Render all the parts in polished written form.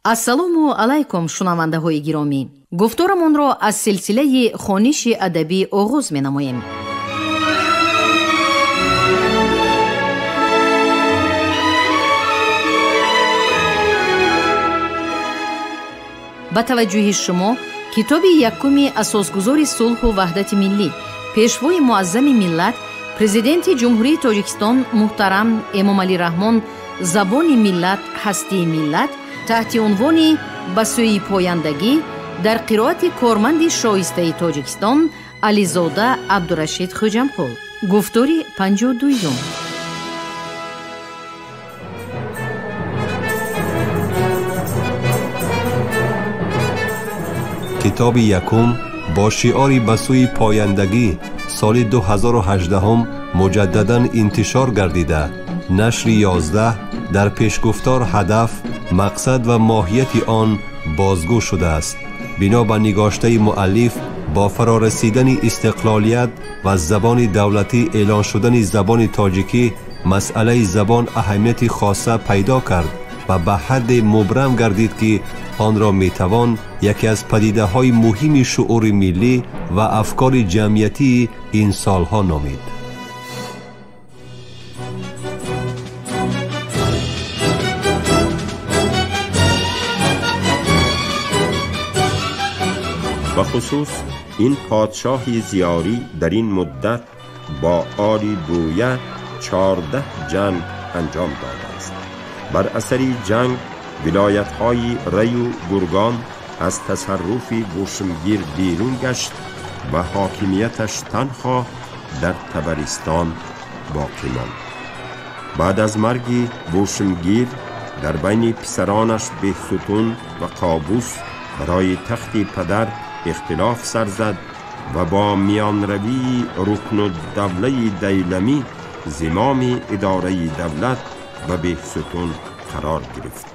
Ассалому алайкум, шунавандаҳои гиромӣ. Гуфторамонро аз силсилаи хониши адабӣ оғоз менамоем. Ба таваҷҷӯҳи шумо китоби якуми асосгузори сулҳу ваҳдати миллӣ, пешвои муаззами миллат, президенти Ҷумҳурии Тоҷикистон муҳтарам Эмомалӣ Раҳмон «Забони миллат, ҳастии миллат» таҳти унвони «Ба сӯи пояндагӣ» дар қироати корманди шоистаи Тоҷикистон Ализода Абдурашид Хӯҷамқул. Гуфтори 52-юм. Китоби якум бо шиори «Ба сӯи пояндагӣ» соли 2018 муҷаддадан интишор гардида, нашри 11 дар пешгуфтор ҳадаф, мақсад ва моҳияти он бозгӯ шудааст. Бино ба нигоштаи муаллиф, бо фарорасидани истиқлолият ва забони давлатӣ эълон шудани забони тоҷикӣ, масъалаи забон аҳамияти хоса пайдо кард ва ба ҳадде мубрам гардид, ки онро метавон яке аз падидаҳои муҳими шуури миллӣ ва афкори ҷамъиятии ин солҳо номид. و خصوص این پادشاهی زیاری در این مدت با آلی بویه 14 جنگ انجام داده است. بر اثر جنگ ولایت‌های ری و گرگان از تصرف بوشمگیر بیرون گشت و حاکمیتش تنها در طبرستان باقی ماند. بعد از مرگ بوشمگیر در بین پسرانش بهستون و قابوس برای تخت پدر اختلاف سر زد و با میانروی رکن الدوله دیلمی زمام اداره دولت و بهستون قرار گرفت.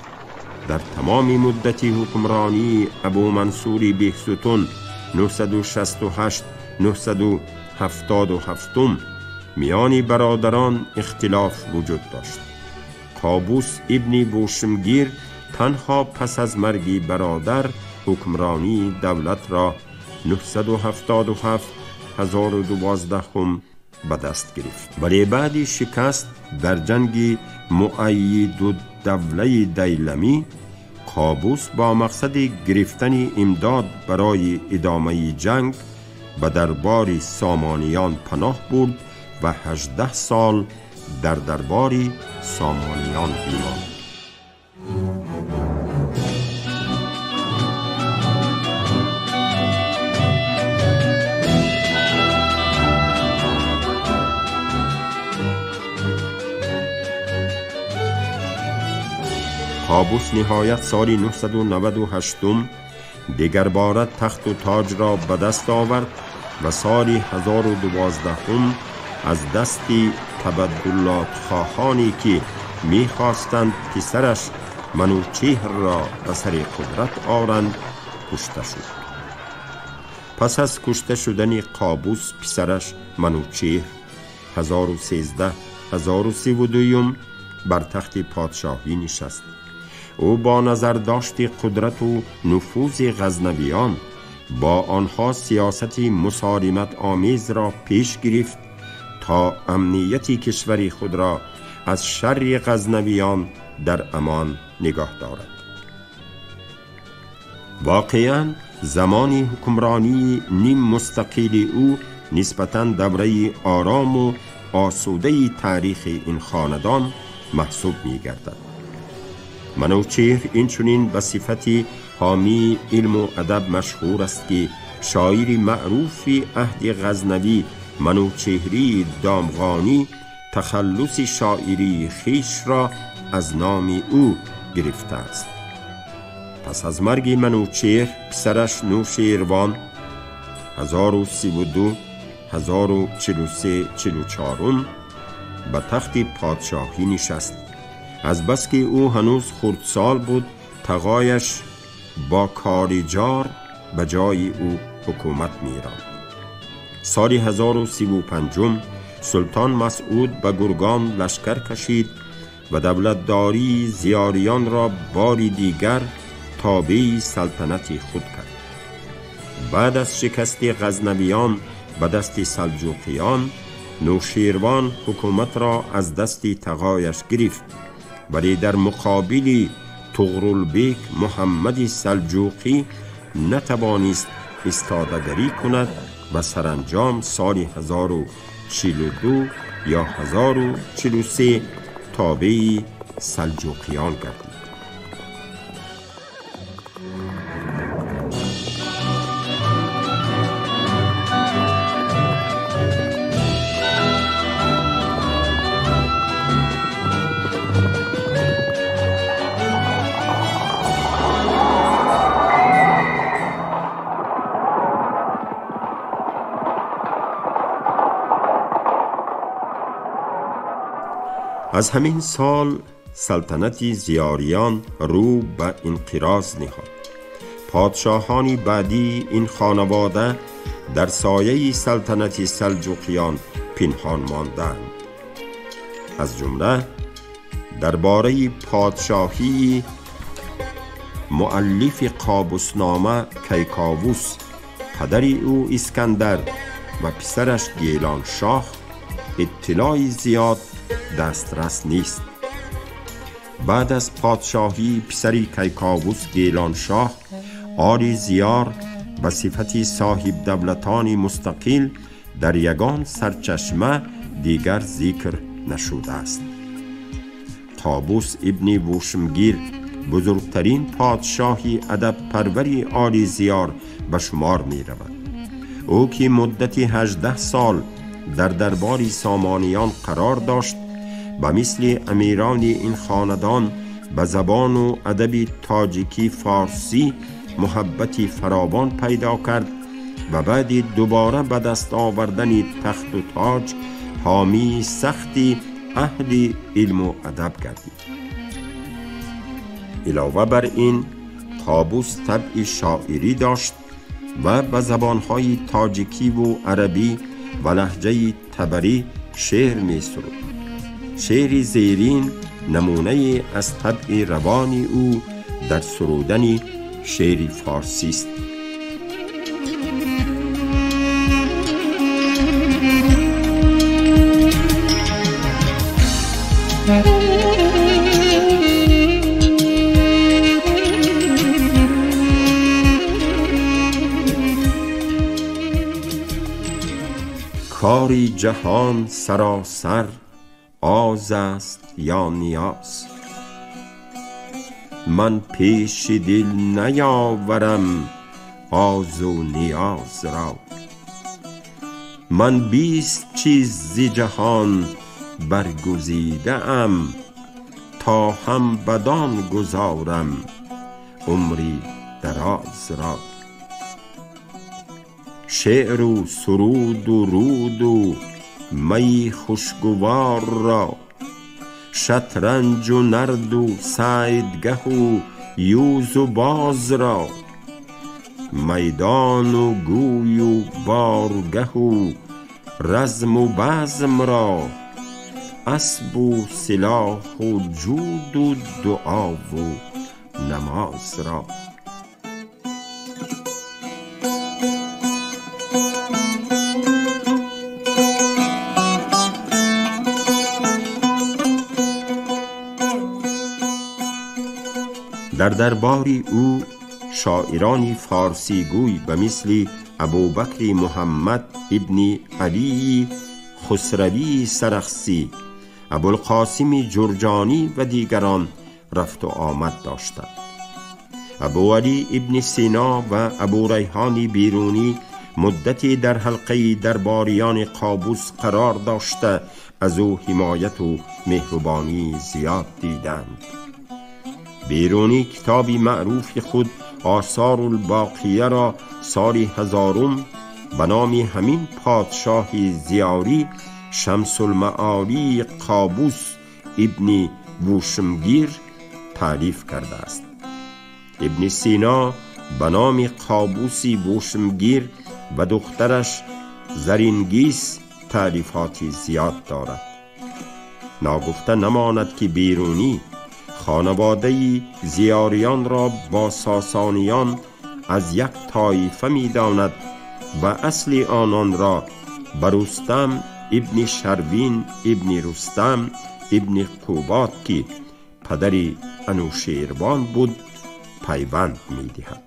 در تمام مدت حکمرانی ابو منصور بهستون 968 977 میان برادران اختلاف وجود داشت. قابوس ابن بوشمگیر تنها پس از مرگ برادر حکمرانی دولت را 977 1012 به دست گرفت. ولی بعد شکست در جنگ مؤید الدوله دیلمی، قابوس با مقصد گرفتن امداد برای ادامه جنگ به دربار سامانیان پناه برد و 18 سال در دربار سامانیان بماند. قابوس نهایت سال 998 دیگر بار تخت و تاج را به دست آورد و سال 1012 از دست تبدلات خواهانی که می‌خواستند پسرش منوچهر را به سر قدرت آرند کشته شد. پس از کشته شدن قابوس، پسرش منوچهر 1013 1032 بر تخت پادشاهی نشست. او با نظر داشت قدرت و نفوذ غزنویان با آنها سیاست مسالمت آمیز را پیش گرفت تا امنیت کشور خود را از شر غزنویان در امان نگاه دارد. واقعا زمان حکمرانی نیم مستقل او نسبتاً دوره آرام و آسوده تاریخ این خاندان محسوب می گردد. منوچهر اینچنین به صفت حامی علم و ادب مشهور است که شاعر معروف عهد غزنوی منوچهری دامغانی تخلص شاعری خویش را از نام او گرفته است. پس از مرگ منوچهر، پسرش نوشیروان 1032 1043 44 به تخت پادشاهی نشست. از بس که او هنوز خردسال بود، تقایش با کاریجار به جای او حکومت می‌راند. سال 1035 سلطان مسعود به گرگان لشکر کشید و دولتداری زیاریان را باری دیگر تابع سلطنت خود کرد. بعد از شکست غزنویان به دست سلجوقیان، نوشیروان حکومت را از دست تغایش گرفت، ولی در مقابل طغرل محمد سلجوقی نتوانست ایستادگری کند و سرانجام سال 1042 یا 1043 تابع سلجوقیان گردید. از همین سال سلطنت زیاریان رو به انقراض نهاد. پادشاهان بعدی این خانواده در سایه سلطنت سلجوقیان پنهان ماندند. از جمله درباره پادشاهی مؤلف قابوسنامه کیکاووس، پدر او اسکندر و پسرش گیلان شاه اطلاع زیاد دسترس نیست. بعد از پادشاهی پسری کیکاووس گیلان شاه، آل زیار به صفت صاحب دولتان مستقل در یگان سرچشمه دیگر ذکر نشده است. قابوس ابن ووشمگیر بزرگترین پادشاهی ادب پروری آل زیار به شمار می رود. او که مدت 18 سال در دربار سامانیان قرار داشت، به مثل امیران این خاندان به زبان و ادب تاجیکی فارسی محبت فراوان پیدا کرد و بعد دوباره به دست آوردن تخت و تاج حامی سختی اهل علم و ادب گردید. علاوه بر این، قابوس طبع شاعری داشت و به زبانهای تاجیکی و عربی و لهجه تبری شعر می سرود. شعر زیرین نمونه از طبع روانی او در سرودن شعر فارسی است. کاری جهان سراسر آز است یا نیاز، من پیش دل نیاورم آز و نیاز را. من 20 چیز ز جهان برگزیده ام، تا هم بدان گذارم عمری دراز را. شعر و سرود و رود و می خوشگوار را، شطرنج و نرد و صیدگه و یوز و باز را، میدان و گوی و بارگه و رزم و بزم را، اسب و سلاح و جود و دعا و نماز را. در دربار او شاعران فارسی گوی به مثل ابوبکر محمد ابن علی خسروی سرخسی، ابوالقاسم جرجانی و دیگران رفت و آمد داشتند. ابوعلی ابن سینا و ابوریحان بیرونی مدتی در حلقه درباریان قابوس قرار داشته، از او حمایت و مهربانی زیاد دیدند. بیرونی کتابی معروف خود آثار الباقیه را سال 1000 به نام همین پادشاه زیاری شمس المعالی قابوس ابن ووشمگیر تعریف کرده است. ابن سینا به نام قابوس ووشمگیر و دخترش زرینگیس تعریفاتی زیاد دارد. ناگفته نماند که بیرونی خانواده زیاریان را با ساسانیان از یک طایفه می داند و اصل آنان را به رستم ابن شروین ابن رستم ابن قوباد که پدر انوشیروان بود پیوند می دهد.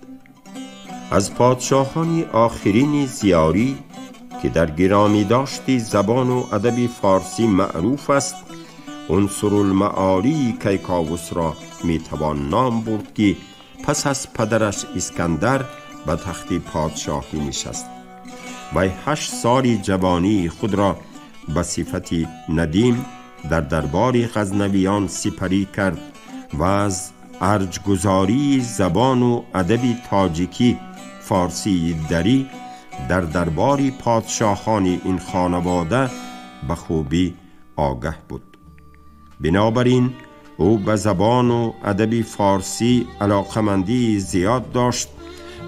از پادشاهان آخرین زیاری که در گرامی داشت زبان و ادب فارسی معروف است، عنصرالمعالی کیکاووس را می توان نام برد که پس از پدرش اسکندر به تخت پادشاهی نشست و 8 سال جوانی خود را به صفت ندیم در دربار غزنویان سپری کرد و از ارجگذاری زبان و ادب تاجیکی فارسی دری در دربار پادشاهان این خانواده به خوبی آگه بود. بنابراین او به زبان و ادب فارسی علاقمندی زیاد داشت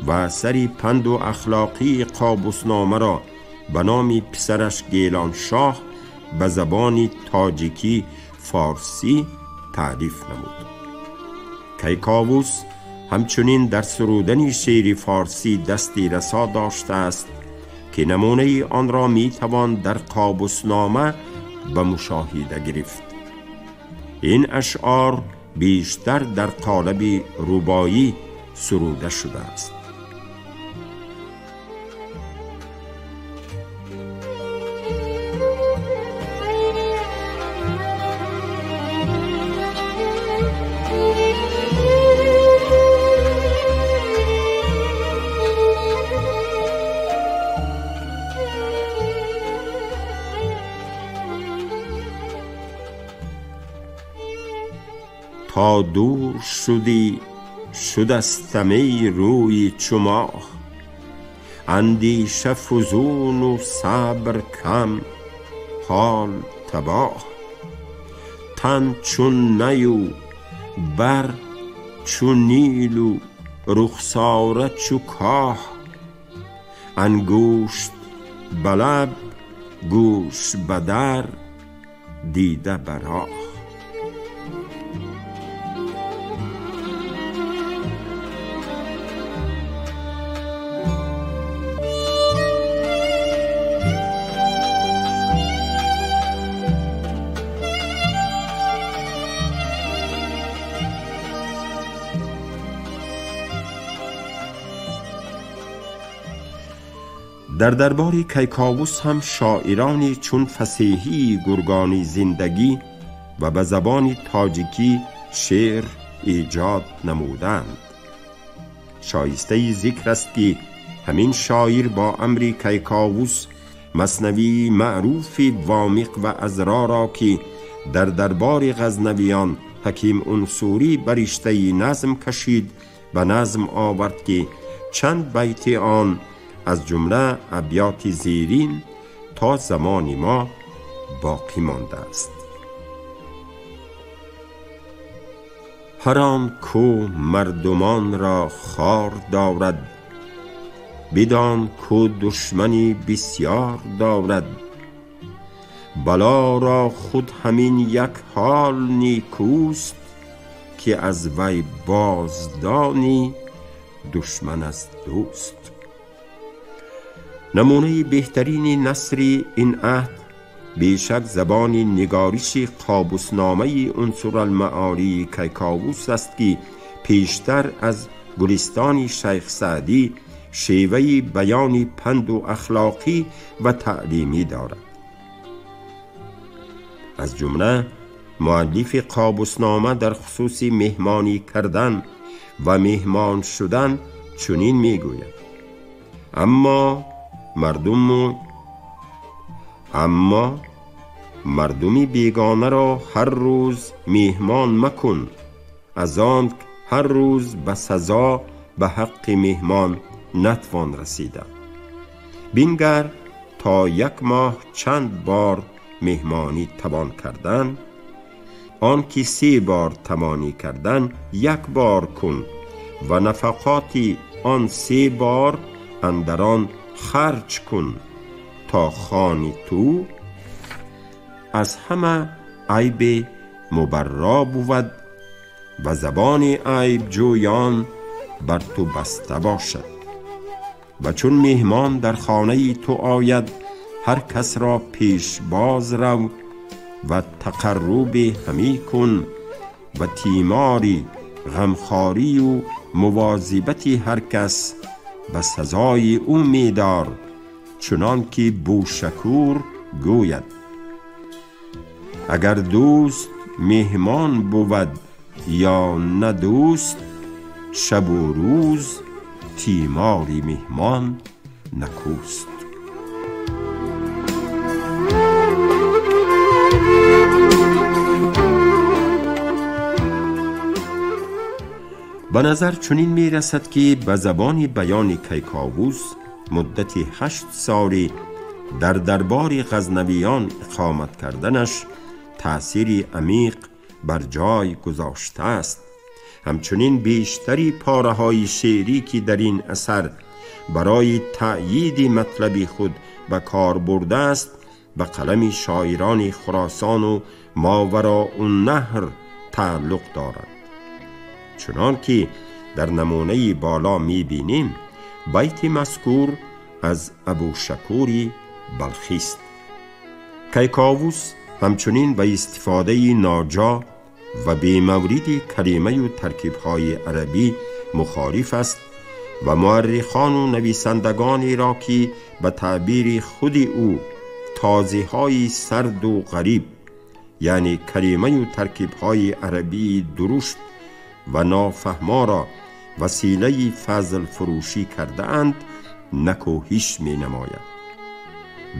و اثر پند و اخلاقی قابوسنامه را به نام پسرش گیلان شاه به زبان تاجیکی فارسی تعریف نمود. کیکاووس همچنین در سرودن شعر فارسی دستی رسا داشته است که نمونه آن را می توان در قابوسنامه به مشاهده گرفت. این اشعار بیشتر در قالب رباعی سروده شده است. تا دور شدی شدستم ای روی چو ماه، اندیشه فزون و صبر کم، حال تباه. تن چون نیو بر چو نیل و رخساره چو کاه، انگشت به لب گوش به در دیده به راه. در دربار کیکاووس هم شاعرانی چون فصیحی گرگانی زندگی و به زبان تاجیکی شعر ایجاد نمودند. شایسته ذکر است که همین شاعر با امر کیکاووس مثنوی معروف وامیق و عذرا را که در دربار غزنویان حکیم عنصری بر رشته نظم کشید و نظم آورد که چند بیت آن از جمله ابیات زیرین تا زمان ما باقی مانده است. هر آن کو مردمان را خوار دارد، بدان کو دشمنی بسیار دارد. بلا را خود همین یک حال نیکوست، که از وی بازدانی دشمن از دوست. نمونه بهترین نثر این عهد بیشک زبان نگارش قابوسنامه عنصرالمعالی کیکاووس است که پیشتر از گلستان شیخ سعدی شیوه بیان پند و اخلاقی و تعلیمی دارد. از جمله مؤلف قابوسنامه در خصوص مهمانی کردن و مهمان شدن چنین میگوید: اما مردمی بیگانه را هر روز مهمان مکن، از آنک هر روز به سزا به حق مهمان نتوان رسیدن. بنگر تا یک ماه چند بار مهمانی توان کردن، آن که 3 بار توانی کردن 1 بار کن و نفقات آن 3 بار اندران خرج کن تا خانی تو از همه عیب مبرا بود و زبان عیب جویان بر تو بسته باشد. و چون مهمان در خانه تو آید، هر کس را پیش باز رو و تقرب همی کن و تیماری غمخواری و مواظبت هر کس به سزای او میدار، چنان که بوشکور گوید: اگر دوست مهمان بود یا نه دوست، شب و روز تیماری مهمان نکوست. به نظر چنین می رسد که به زبان بیان کیکاووس مدت 8 سالی در دربار غزنویان اقامت کردنش تأثیری عمیق بر جای گذاشته است. همچنین بیشتری پاره های شعری که در این اثر برای تأیید مطلب خود به کار برده است به قلم شاعران خراسان و ماوراء النهر تعلق دارد. چنان که در نمونه بالا می بینیم، بیت مذکور از ابوشکوری بلخی است. کیکاووس همچنین به استفاده ناجا و به مورد کلمه و ترکیب‌های عربی مخالف است و مورخان و نویسندگانی را که به تعبیر خود او تازه‌های سرد و غریب، یعنی کلمه و ترکیب‌های عربی درشت و نافهما را وسیله فضل فروشی کرده اند، نکوهش می نماید.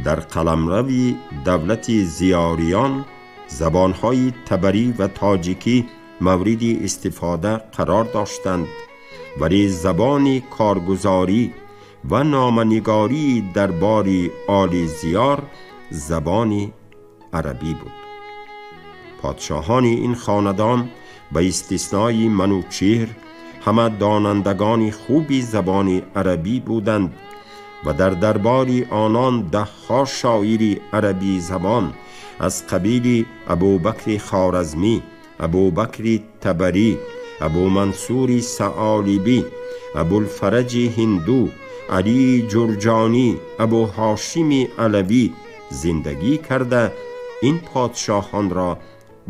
در قلمرو دولت زیاریان زبانهای تبری و تاجیکی مورد استفاده قرار داشتند، ولی زبان کارگزاری و نامنگاری دربار آل زیار زبان عربی بود. پادشاهان این خاندان به استثنای منوچهر همه دانندگان خوبی زبان عربی بودند و در دربار آنان 10 شاعر عربی زبان از قبیل ابوبکر خوارزمی، ابوبکر تبری، ابو منصور ثعالبی، ابوالفرج هندو، علی جرجانی، ابو هاشم علوی زندگی کرده این پادشاهان را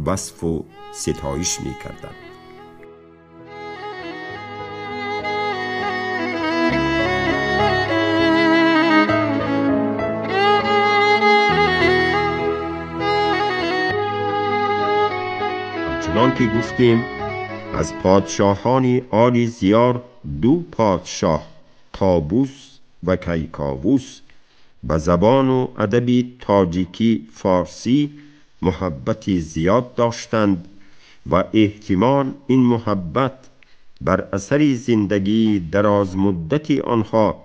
وصف و ستایش می کردند. همچنان که گفتیم از پادشاهان آل زیار 2 پادشاه، طاووس و کیکاووس، به زبان و ادب تاجیکی فارسی محبت زیاد داشتند و احتمال این محبت بر اثر زندگی دراز مدت آنها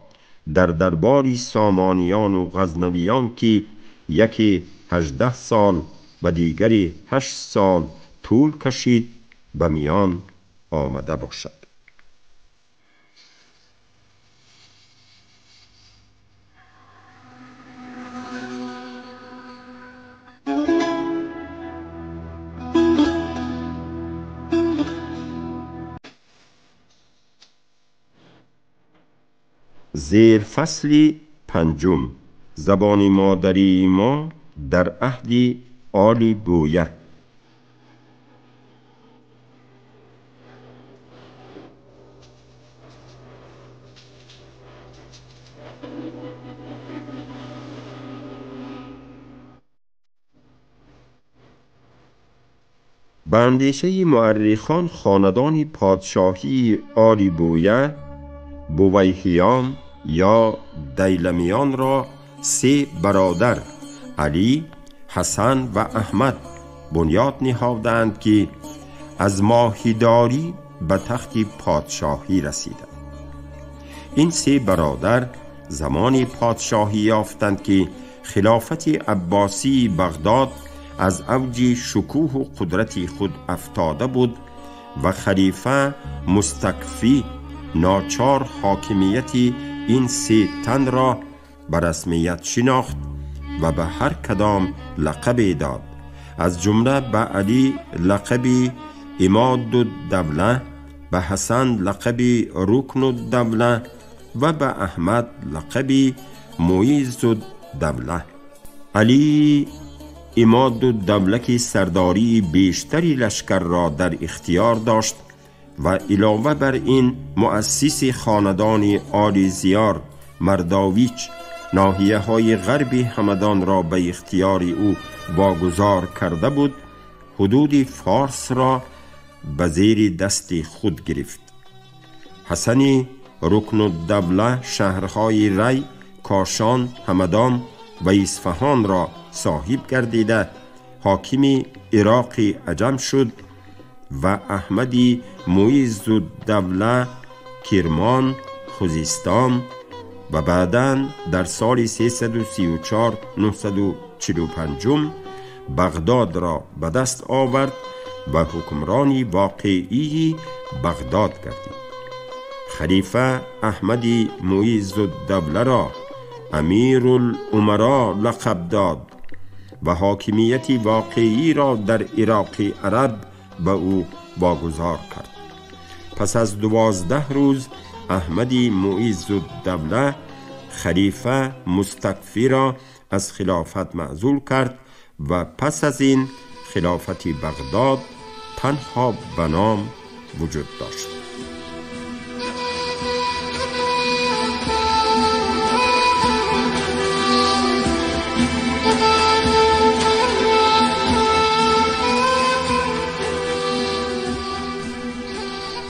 در دربار سامانیان و غزنویان که یکی 18 سال و دیگری 8 سال طول کشید به میان آمده باشد. زیر فصل 5، زبان مادری ما در عهد آل بویه. به اندیشه مورخان خاندان پادشاهی آل بویه، بویهیان یا دیلمیان را 3 برادر علی، حسن و احمد بنیاد نهادند که از ماهیداری به تخت پادشاهی رسیدند. این 3 برادر زمانی پادشاهی یافتند که خلافت عباسی بغداد از اوج شکوه و قدرت خود افتاده بود و خلیفه مستکفی ناچار حاکمیت این 3 تن را به رسمیت شناخت و به هر کدام لقب داد. از جمله به علی لقب Имодуддавла, ба Ҳасан лақаби Рукнуддавла ва ба Аҳмад лақаби Муиззуддавла. Алӣ Имодуддавла, ки сардарии бештари лашкарро дар ихтиёр дошт ва илова бар ин муассиси хонадони Оли Зиёр Мардович ноҳияҳои ғарби Ҳамадонро ба ихтиёри ӯ вогузор карда буд, ҳудуди Форсро ба зери дасти худ гирифт. Ҳасани Рукнуддавла шаҳрҳои Рай, Кошон, Ҳамадон ва Исфаҳонро соҳиб гардида, ҳокими Ироқи Аҷам шуд ва Аҳмади Муиззуддавла Кирмон, Хузистон ва баъдан дар соли 334 945 Бағдодро ба даст овард ва ҳукмрони воқеии Бағдод гардид. Халифа Аҳмади Муиззуддавларо Амирулумаро лақаб дод ва ҳокимияти воқеиро дар Ироқи Араб ба ӯ вогузор кард. Пас аз 12 рӯз Аҳмади Муиззуддавла халифа Мустакфиро аз хилофат маъзул кард ва пас аз ин хилофати Бағдод танҳо ба ном вуҷуд дошт.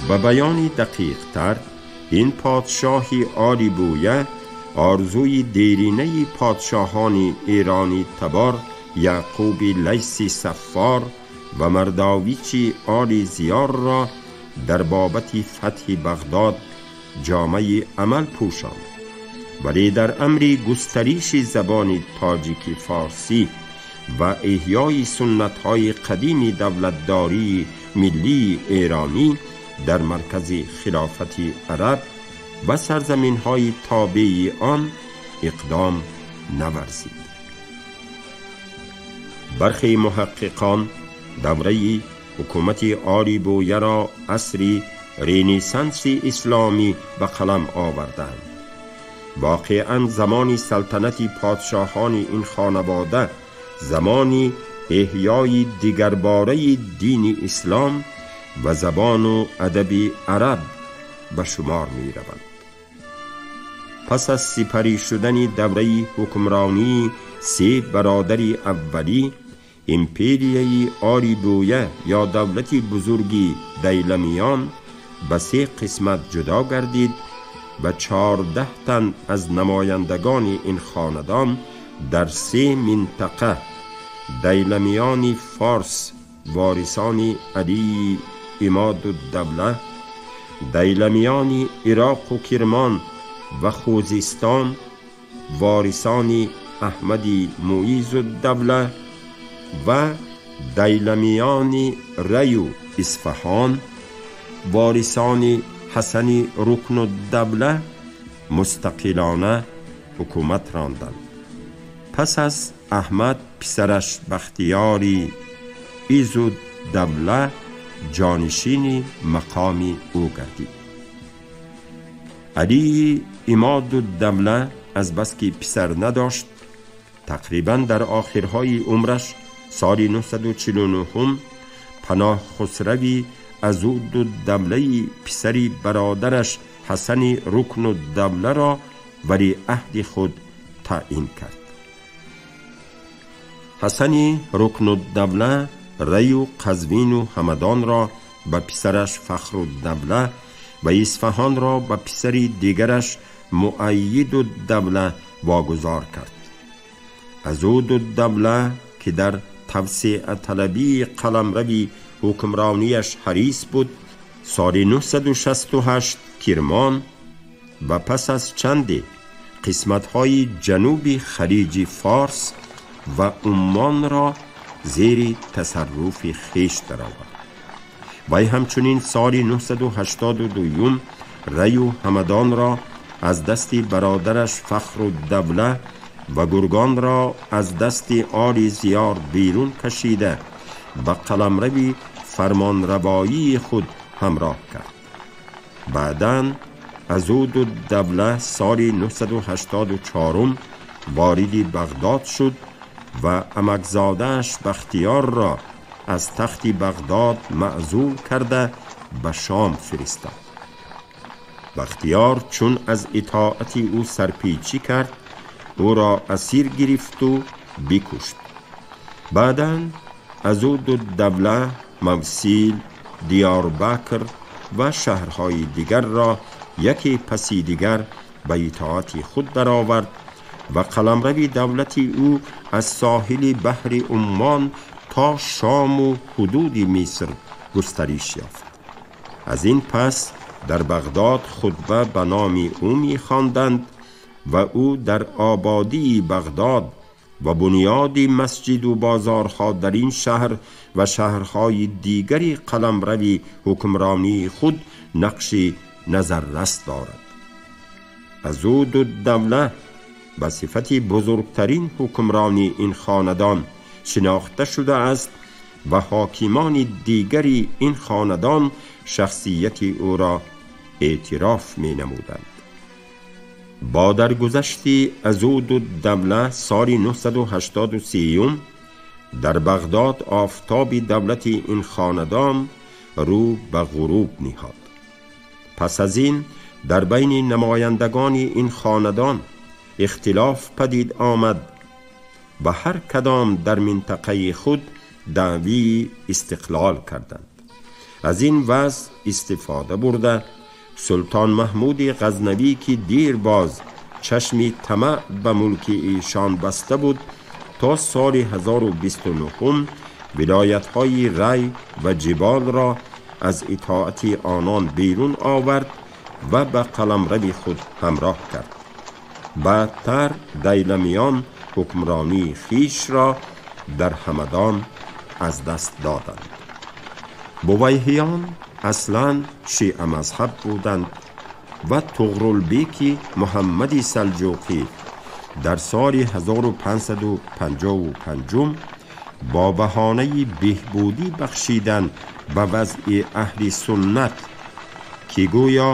Ба баёни дақиқтар, ин подшоҳи Оли Бӯя орзуи деринаи подшоҳони эронӣ табор Яъқуби Лайси Саффор ва Мардовичи Оли Зиёрро дар бобати фатҳи Бағдод ҷомаи амал пӯшонд, вале дар амри густариши забони тоҷики форсӣ ва эҳёи суннатҳои қадими давлатдории миллии эронӣ дар маркази хилофати араб ва сарзаминҳои тобеи он иқдом наварзид. Бархе муҳаққиқон давраи ҳукумати Оли Бӯяро асри Ренессанси исломӣ ба қалам оварданд. Воқеан замони салтанати подшоҳони ин хонавода замони эҳёи дигарбораи дини ислом ва забону адаби араб ба шумор мераванд. Пас аз сипарӣ шудани давраи ҳукмронии се бародари аввалӣ, империяи Оли Бӯя ё давлати бузурги Дайламиён ба се қисмат ҷудо гардид ва 14 тан аз намояндагони ин хонадон дар се минтақа Дайламиёни Форс ворисони Алии Имодуддавла, Дайламиёни Ироқу Кирмон ва Хузистон ворисони Аҳмади Муиззуддавла ва Дайламиёни Раю Исфаҳон ворисони Ҳасани Рукнуддавла мустақилона ҳукумат ронданд. Пас аз Аҳмад писараш Бахтиёри Иззуддавла ҷонишини мақоми ӯ гардид. Алии Имодуддавла азбаски писар надошт, тақрибан дар охирҳои умраш соли 949 паноҳ хусрави Азудуддавлаи писари бародараш Ҳасани Рукнуддавларо валиаҳди худ таъин кард. Ҳасани Рукнуддавла Раю, Қазвину Ҳамадонро ба писараш Фахруддавла ва Исфаҳонро ба писари дигараш Муаййидуддавла вогузор кард. Азудуддавла, ки дар тавсеаталабии қаламрави ҳукмронияш ҳарис буд, соли 968 Кирмон ва пас аз чанде қисматҳои ҷануби Халиҷи Форс ва Уммонро зери тасарруфи хеш даровард. Вай ҳамчунин соли 982 Раю Ҳамадонро аз дасти бародараш Фахруддавла ва Гургонро аз дасти Оли Зиёр берун кашида ба қаламрави фармонравоии худ ҳамроҳ кард. Баъдан Азудуддавла соли 984 вориди Бағдод шуд ва амакзодааш Бахтиёрро аз тахти Бағдод маъзул карда ба Шом фиристод. Бахтиёр чун аз итоати ӯ сарпечӣ кард, ӯро асир гирифту бикушт. Баъдан Азудуддавла Мавсил, Диёрбакр ва шаҳрҳои дигарро яке паси дигар ба итоати худ даровард ва қаламрави давлати ӯ аз соҳили баҳри Уммон то Шому ҳудуди Миср густариш ёфт. Аз ин пас дар Бағдод хутба ба номи ӯ мехонданд ва ӯ дар ободии Бағдод ва бунёди масҷиду бозорҳо дар ин шаҳр ва шаҳрҳои дигари қаламрави ҳукмронии худ нақши назаррас дорад. Азудуддавла ба сифати бузургтарин ҳукмрони ин хонадон шинохта шудааст ва ҳокимони дигари ин хонадон шахсияти ӯро эътироф менамуданд. Бо даргузашти Азудуддавла соли 983 дар Бағдод офтоби давлати ин хонадон рӯ ба ғуруб ниҳод. Пас аз ин дар байни намояндагони ин хонадон ихтилоф падид омад ва ҳар кадом дар минтақаи худ даъвии истиқлол карданд. Аз ин вазъ истифода бурда султон Маҳмуди Ғазнавӣ, ки дирбоз чашми тамаъ ба мулки эшон баста буд, то соли 1029 вилоятҳои Рай ва Ҷиболро аз итоати онон берун овард ва ба қаламрави худ ҳамроҳ кард. Баъдтар дайламиён ҳукмронии хишро дар Ҳамадон аз даст доданд. Бувайҳиён аслан шиа мазҳаб буданд ва Туғрулбеки Муҳаммади Салҷуқӣ дар соли 1555 бо баҳонаи беҳбудӣ бахшидан ба вазъи аҳли суннат, ки гӯё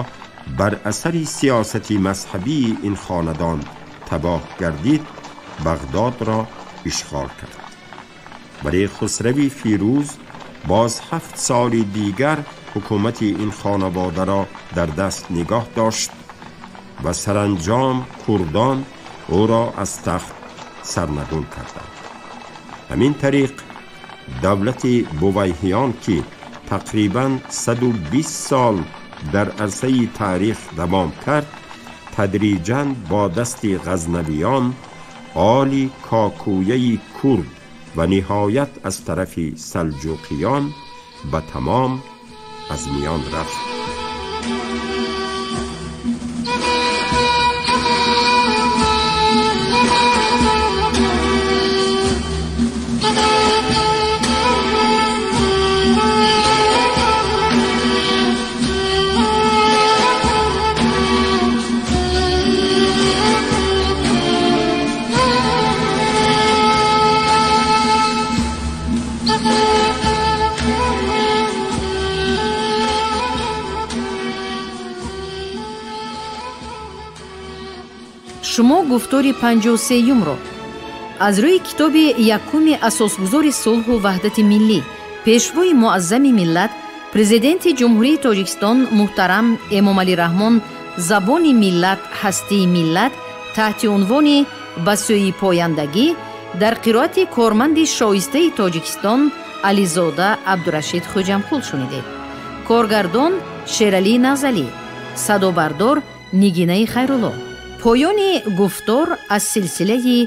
бар асари сиёсати мазҳабии ин хонадон табоҳ гардид, Бағдодро ишғол кард. Вале Хусрави Фирӯз боз 7 соли дигар ҳукумати ин хонаводаро дар даст нигоҳ дошт ва саранҷом курдон ӯро аз тахт сарнагун карданд. Ҳамин тариқ давлати Бувайҳиён, ки тақрибан 120 сол дар арсаи таърих давом кард, тадриҷан бо дасти ғазнавиён, оли Кокуяи курд ва ниҳоят аз тарафи салҷуқиён ба тамом аз миён рафт. Шумо гуфтори 53-юмро аз рӯи китоби якуми асосгузори сулҳу ваҳдати миллӣ, пешвои муаззами миллат, президенти Ҷумҳурии Тоҷикистон муҳтарам Эмомалӣ Раҳмон «Забони миллат, ҳастии миллат» таҳти унвони «Ба сӯи пояндагӣ» дар қироати корманди шоистаи Тоҷикистон Ализода Абдурашид Хӯҷамқул шунидед. Коргардон Шералӣ Назалӣ, садобардор Нигинаи Хайрулло. Поёни гуфтор аз силсилаи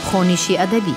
хониши адабӣ.